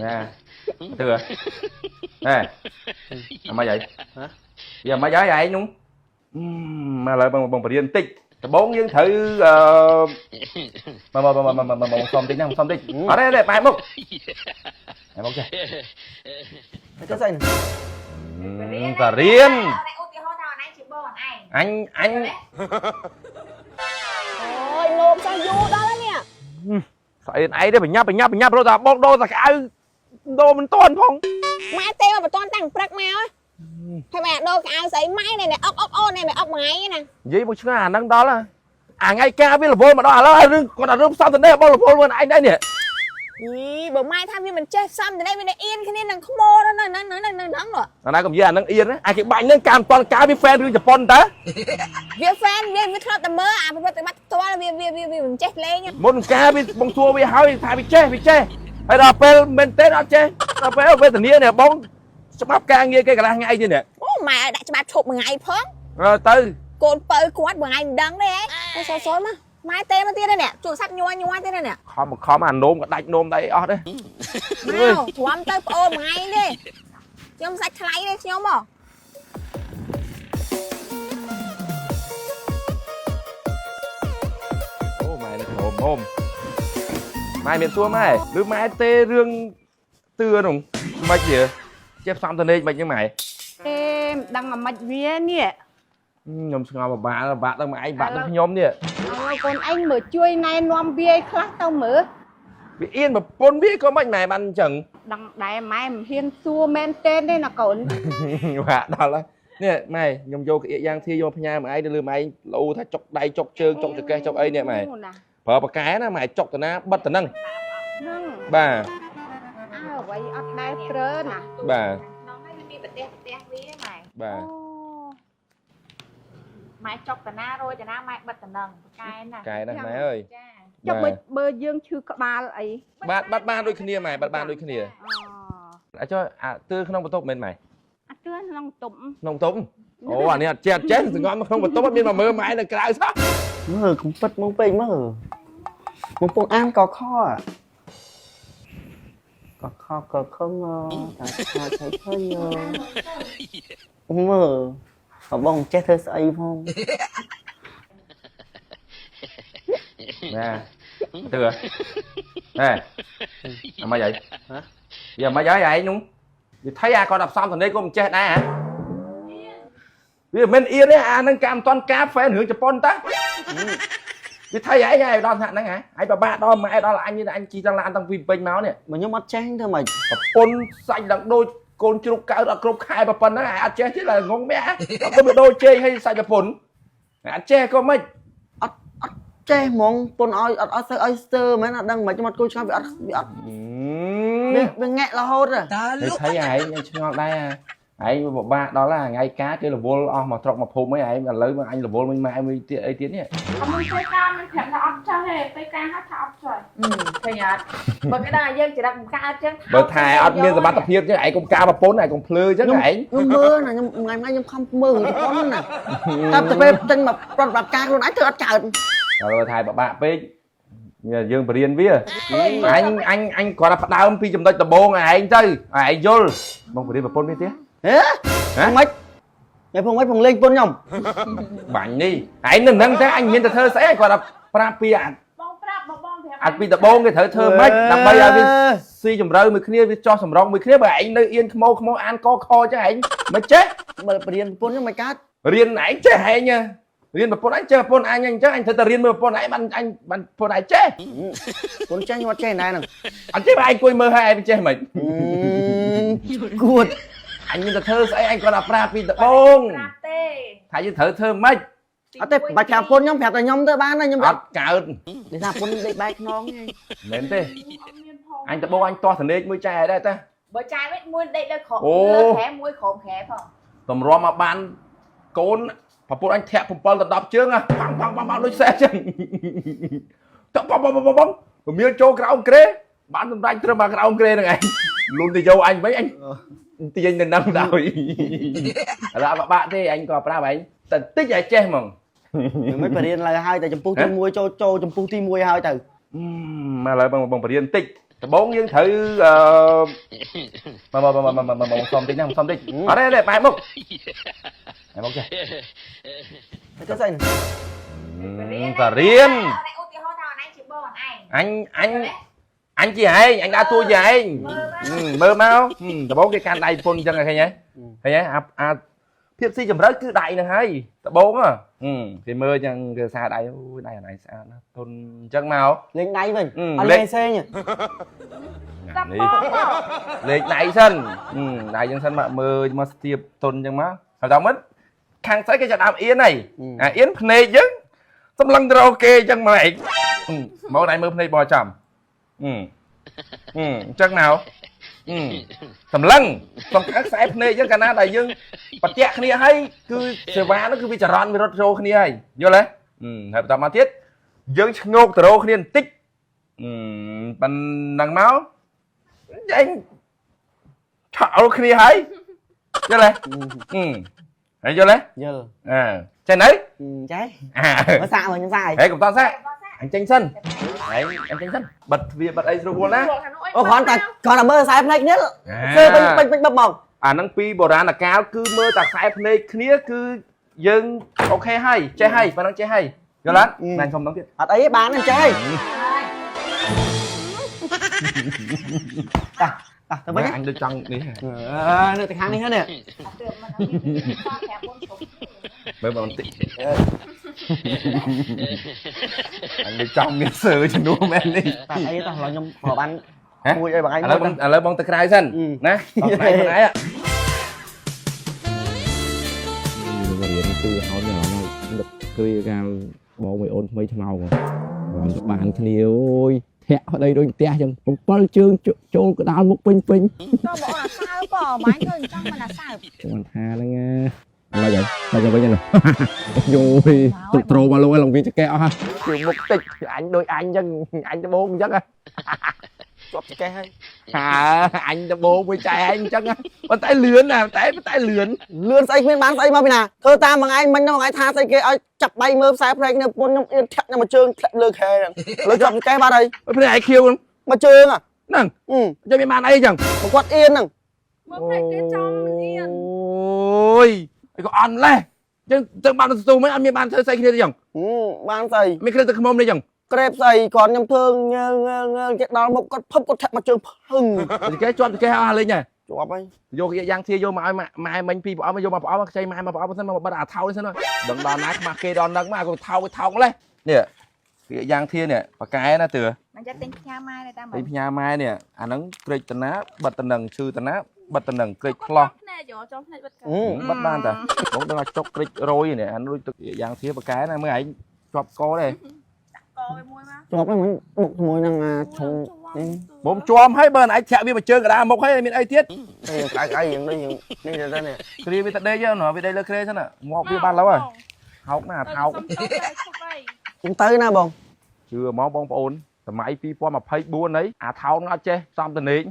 Nè, ទឿហេអាម៉េចហី ហ៎? វាអាម៉េចហើយឯងនោះមកឥឡូវបងបងបរៀនបន្តិចដំបងយើងត្រូវអឺមកមកមកមកមកសុំតិចណាសុំតិចអត់ទេទេបែរមុខបែរមុខចេះ ទៅស្អីហ្នឹង តារៀន ឧទាហរណ៍ថាអនឯងជាបងអនឯង អញអញ អូយនោមចង់យូរដល់ហើយនេះ ស្អីឯងទេបញ្ញាប់បញ្ញាប់បញ្ញាប់រត់តែបងដូរតែក្អៅដូរមិនតាន់ផង ម៉ែទេមកបន្ទាន់តាំងព្រឹកមកហើយម៉ែដូរកៅស្អីម៉ែនេះអុកអុកអូននេះមិនអុកមួយថ្ងៃណា និយាយមកឆ្ងាអាហ្នឹងដល់អាថ្ងៃការវារវល់មកដល់ឥឡូវហើយរឿងគាត់តែរឿងផ្សំទៅនេះបងរវល់មួយឯងដែរនេះ យីបើម៉ែថាវាមិនចេះផ្សំទៅនេះវានៅអៀនគ្នានឹងខ្មោនៅហ្នឹងហ្នឹងហ្នឹងហ្នឹង អាណាកុំនិយាយអាហ្នឹងអៀនណាអាគេបាញ់ហ្នឹងការមិនតាន់ការវាហ្វេនរឿងជប៉ុនតើ វា fan វាវាធ្លាប់តែមើលអាប្រតិបត្តិផ្ទាល់វាវាវាវាមិនចេះលេង មុនការវាបងសួរវាហើយថាវាចេះវាចេះហើយដល់ពេលមែនទេអត់ចេះដល់ពេលវេទនានេះបងច្បាប់ការងារគេកន្លះថ្ងៃទៀតនេះ អូម៉ែឲ្យដាក់ច្បាប់ឈប់មួយថ្ងៃផង ទៅ កូនពៅគាត់មួយថ្ងៃមិនដឹងទេហ៎សសមកម៉ែទេមកទៀតនេះជួស័ព្ទញ័រញ័រទៀតនេះ ខំខំអានោមក៏ដាច់នោមដៃអស់ដែរ មកទ្រាំទៅប្អូនមួយថ្ងៃទេខ្ញុំសាច់ថ្លៃទេខ្ញុំហ៎ អូម៉ែនេះហូមហូមម៉ែមានសួរម៉ែឬម៉ែទេរឿងទឿនោះមិនជាចេះផ្សំតនេកមិនហ្នឹងម៉ែ ទេមិនដឹងអាម៉េចវានេះ ខ្ញុំស្ងល់ពិបាកពិបាកដល់ម៉ែឯងបាក់ដល់ខ្ញុំនេះ ឲ្យកូនឯងមើលជួយណែនាំវាឲ្យខ្លះទៅមើល វាអៀនប្រពន្ធវាក៏មិនម៉ែបានអញ្ចឹង ដឹងដែរម៉ែមិនហ៊ានសួរមែនទេទេណាកូន បាក់ដល់ហើយនេះម៉ែខ្ញុំយកក្អៀកយ៉ាងធាយកផ្ញើម៉ែឯងទៅលើម៉ែឯងលោថាចុកដៃចុកជើងចុកចង្កេះចុកអីនេះម៉ែ ណា ប្រើប៉ាកែណាម៉ែចុកតាណាបិទតានឹង ហ្នឹង បាទ អើអ្វីអត់ដែរប្រើណា បាទ ក្នុងហើយវាមានប្រទេសប្រទេសវាម៉ែ បាទ អូ ម៉ែចុកតាណារយតាណាម៉ែបិទតានឹងប្រកែណា កែណាស់ម៉ែអើយ ចា ចុះបើបើយើងឈឺក្បាលអី បាទបាត់បានដូចគ្នាម៉ែបាត់បានដូចគ្នា អូ អាចចុះអាទឿក្នុងបន្ទប់មែនម៉ែ អាទឿក្នុងទុំ ក្នុងបន្ទប់អូអានេះអត់ចេះអត់ចេះសង្ងំក្នុងបន្ទប់អត់មានមកមើលម៉ែនៅក្រៅសោះ មើលកំពិតមកពេកមើលមកពងអានកខកខកខងតាឆាឆៃឆៃមើលបងចេះធ្វើស្អីផង ណែទឿហេអាម៉េចហី ហ៎ វាអាម៉េចហើយឯងនោះវាថៃអាគាត់ដល់ផ្សំតនេះក៏មិនចេះដែរហ៎វាមិនអៀនទេអានឹងកម្មមិនតាន់ការហ្វេនរឿងជប៉ុនតាវាថៃឯងឯងដល់ថ្នាក់ហ្នឹងហ៎ឯងបបាក់ដល់ម៉ែដល់អញនេះអញជីដល់ឡានតាំងពីពេញមកនេះ បើខ្ញុំអត់ចេះធ្វើម៉េច ប្រពន្ធសាច់ឡើងដូចកូនជ្រូកកើតអត់គ្រប់ខែប៉ុណ្ណឹងឯងអត់ចេះទេឡើងងងមាក់អត់ទៅវាដូចជេកឲ្យសាច់ប្រពន្ធឯងអត់ចេះក៏មិន អត់អត់ចេះហ្មងពុនឲ្យអត់អត់សូវឲ្យស្ទើមែនអត់ដឹងមិនខ្ញុំអត់គួរឆ្ងល់វាអត់វាអត់វាងាក់រហូតហ៎ ហើយថៃឯងខ្ញុំឆ្ងល់ដែរឯងវាពិបាកដល់ថ្ងៃការគេរវល់អស់មកត្រុកមកភូមិអីឯងឥឡូវអញរវល់វិញម៉ែមួយទៀតអីទៀតនេះ អត់មិនជួយការមិនប្រាប់ថាអត់ចេះទេពេលការហៅថាអត់ចេះ ឃើញអត់បើគេដឹងឲ្យយើងចរិតមិនកើតចឹង បើថែអត់មានសមត្ថភាពចឹងឯងកុំការប្រពន្ធឯងកុំភ្លឺចឹងឯង ខ្ញុំមើលណាខ្ញុំថ្ងៃថ្ងៃខ្ញុំខំមើលជប៉ុនណាតែទៅពេលចេញមកប្រតិបត្តិការខ្លួនឯងធ្វើអត់កើត ដល់ថែពិបាកពេកយើងបរៀនវាអញអញអញគ្រាន់តែផ្ដើមពីចំណុចដំបូងឯងទៅឯងយល់បងបរៀនប្រពន្ធវាទៀត ហេមិនម៉េចផងមិនផងលេងពុនខ្ញុំ បាញ់នេះឯងនៅនឹងតែអញមានតែធ្វើស្អីគាត់ថាប្រាប់ពីអា បងប្រាប់បងបងប្រាប់ អាពីដំបូងគេត្រូវធ្វើម៉េចដើម្បីឲ្យវាស៊ីជម្រៅមួយគ្នាវាចោះសម្រងមួយគ្នាបើឯងនៅអៀនខ្មោខ្មោអានកខចឹងឯងមិនចេះ បើបរៀនពុនខ្ញុំមិនកើត រៀនឯងចេះឯងរៀនប្រពន្ធឯងចេះប្រពន្ធអញអញ្ចឹងអញត្រូវតែរៀនមើលប្រពន្ធឯងបានអញបានប្រពន្ធឯងចេះ ពុនចេះខ្ញុំអត់ចេះណែហ្នឹង អត់ចេះបើឯងអង្គុយមើលហើយឯងចេះមិន គួត អញមានតែធ្វើស្អីអញគាត់ថាប្រាប់ពីដំបូង ប្រាប់ទេ ថាយើងត្រូវធ្វើម៉េច អត់ទេបាច់ប្រាប់ពុនខ្ញុំប្រាប់តែខ្ញុំទៅបានហើយខ្ញុំ អត់កើត និយាយថាពុនដេកបែកខ្នងឯង មែនទេ អត់មានផង អញដំបូងអញទាស់ធនេកមួយចែដែរតា បើចាយវិញមួយដេកលើក្រោម អូ លើខែមួយក្រោមខែផង តម្រាំមកបានកូនប្រពន្ធអញធាក់7ដល់10ជើងហ่ะប៉ាំងប៉ាំងប៉ាំងប៉ាំងដូចសេះចឹងតបងបងបងបងពមៀលចូលក្រោមក្រេបានសម្រេចត្រឹមមកក្រោមក្រេហ្នឹងឯងលុនទៅយកអញវិញអញទាញនៅនឹងដល់រ៉ាបាក់ទេអញក៏ប្រាប់ឯងតែតិចឲ្យចេះហ្មង មិនបរៀនឡើយហើយតែចំពោះទី1ចូលចូលចំពោះទី1ហើយទៅ មកឥឡូវបងបងបរៀនតិច ដំបងយើងត្រូវអឺមកមកមកមកមកសុំតិចណាសុំតិចអត់ទេបែរមុខបែរមុខចេះ ទៅស្អី តារៀន ឧទាហរណ៍ថាអនឯងជាបងអនឯង អញអញអញជាឯងអញដើរតួជាឯងមើលមកដំបងគេកាន់ដៃពុនអញ្ចឹងឃើញទេឃើញទេអាអាភាពស៊ីជម្រៅគឺដៃហ្នឹងហើយដំបងគេមើលអញ្ចឹងគេសារដៃអូយដៃអនឯងស្អាតណាស់ទុនអញ្ចឹងមក លេងដៃវិញអត់លេងផ្សេង នេះ ចាប់បង លេខដៃសិនដៃអញ្ចឹងសិនមកមើលមកស្ទាបទុនអញ្ចឹងមកហើយដល់មិនខាងស្អីគេចាប់ដើមអៀនហើយអាអៀនភ្នែកយើងសម្លឹងទៅរកគេអញ្ចឹងមកឯងមកដៃមើលភ្នែកបចំអឺអញ្ចឹងមកសម្លឹងសំខាន់ខ្សែភ្នែកយើងកាលណាដែលយើងបតាក់គ្នាហើយគឺសេវានោះគឺវាចរន្តវារត់ចូលគ្នាហើយយល់ទេហើយបន្តមកទៀតយើងឆ្ងោកទៅរកគ្នាបន្តិចប៉ុណ្ណឹងមកឯងឆក់អល់គ្នាហើយយល់ទេហើយយល់ទេ យល់ អើចេះនៅ ចេះ អា មើលសាកមើលខ្ញុំសាក ហេកុំតសាកអញចេញសិនឯងអញចេញសិនបិទទ្វារបិទអីស្រួលណា អូគ្រាន់តែគ្រាន់តែមើលខ្សែភ្នែកគ្នាធ្វើពេញពេញពេញបឹបមក អាហ្នឹងពីបុរាណកាលគឺមើលតែខ្សែភ្នែកគ្នាគឺយើងអូខេហើយចេះហើយប៉ណ្ណឹងចេះហើយយល់អត់ណាញ់សុំម្ដងទៀត អត់អីបានទេចេះតាតាទៅវិញ អញដូចចង់នេះ អឺនៅទៅខាងនេះហ្នឹងនេះ មើលមកបន្តិចអញដូចចង់មានសើជំនួសមែននេះ តាអីតោះឡើយខ្ញុំប្របានមួយអីបងឯង ឥឡូវបងឥឡូវបងទៅក្រៅសិនណាបងក្រៅខ្លួនឯងរៀនគឺហោចអារម្មណ៍នឹកគ្រាកាលបងមួយអូនថ្មីឆ្មោកបងទៅបានគ្នាអូយធាក់ប្តីដូចផ្ទះចឹង7ជើងចូលកដាលមុខពេញពេញ ក៏បងអាសើបបងឃើញចង់មិនអាសើប គាត់ថាហ្នឹងណាឡើយហើយទៅវិញហ្នឹងយូយទុកត្រូមកលោកឯងឡើងវាចកែអស់គឺមុខតិចអញដូចអញចឹងអញដបងចឹង ជាប់ចកេះហើយ ហាអញដបងមួយចែឯងចឹងប៉ុន្តែលឿនណាតែប៉ុន្តែលឿន លឿនស្អីគ្មានបានស្អីមកពីណាធ្វើតាមមួយថ្ងៃមិញមួយថ្ងៃថាស្អីគេឲ្យចាប់ដៃមើលខ្សែភ្នែកគ្នាពុនខ្ញុំអៀនធាក់ខ្ញុំមួយជើងធ្លាក់លើខែហ្នឹងលើជាប់ចកេះបាត់ហើយ ភ្នែកឯខៀវ មួយជើង ហ្នឹង អឺ ចាំមានបានអីចឹង មកគាត់អៀនហ្នឹង មើលភ្នែកគេចង់អៀន អូយអីក៏អន់លេះចឹងទៅបានស្ទូមិនអត់មានបានធ្វើស្អីគ្នាទេចឹង បានស្អី មានគ្នាទៅខ្មុំនេះចឹង ក្រេបស្អីគាត់ខ្ញុំធ្វើងើងើងើគេដល់មុខគាត់ភឹបគាត់ធាក់មួយជើងភឹង គេជាប់គេអស់លេងហើយ ជាប់ហើយ យកយ៉ាងធាយកមកឲ្យម៉ែមិញពីរប្រអប់យកមកប្រអប់ខ្ចីម៉ែមកប្រអប់សិនមកបិទអាថោសិនដឹងដល់ណាខ្មាស់គេដល់នឹងមកអាកុំថោកថោកលេះនេះគេយ៉ាងធានេះប៉កែណាទឿ មិនចិត្តទិញផ្ញើម៉ែទៅតាម ទិញផ្ញើម៉ែនេះអាហ្នឹងក្រិចតណាបិទតនឹងឈឺតណាបិទតនឹងក្រិចផ្លោះ ភ្នែកយកចំភ្នែកបិទកា បិទបានតាបងដឹងថាចុកក្រិចរយនេះអានោះទឹកយ៉ាងធាប៉កែណាមើលឯងជាប់កដែរ កវាមួយមក ជាប់ហើយមិញបុកជាមួយនឹងអាឆុងនេះ បំជាប់ហើយបើឯងធាក់វាមួយជើងកដាមុខហើយមានអីទៀត នេះក្តៅក្តៅយ៉ាងនេះយ៉ាងនេះទៅនេះ គ្រាវាទៅដេកហ្នឹងវាដេកលើគ្រាសិនងាប់វាបានឡើយហោកណាថោក ខ្ញុំទៅណាបង ជឿមកបងប្អូនសម័យ2024នេះអាថោនអត់ចេះសំតនេក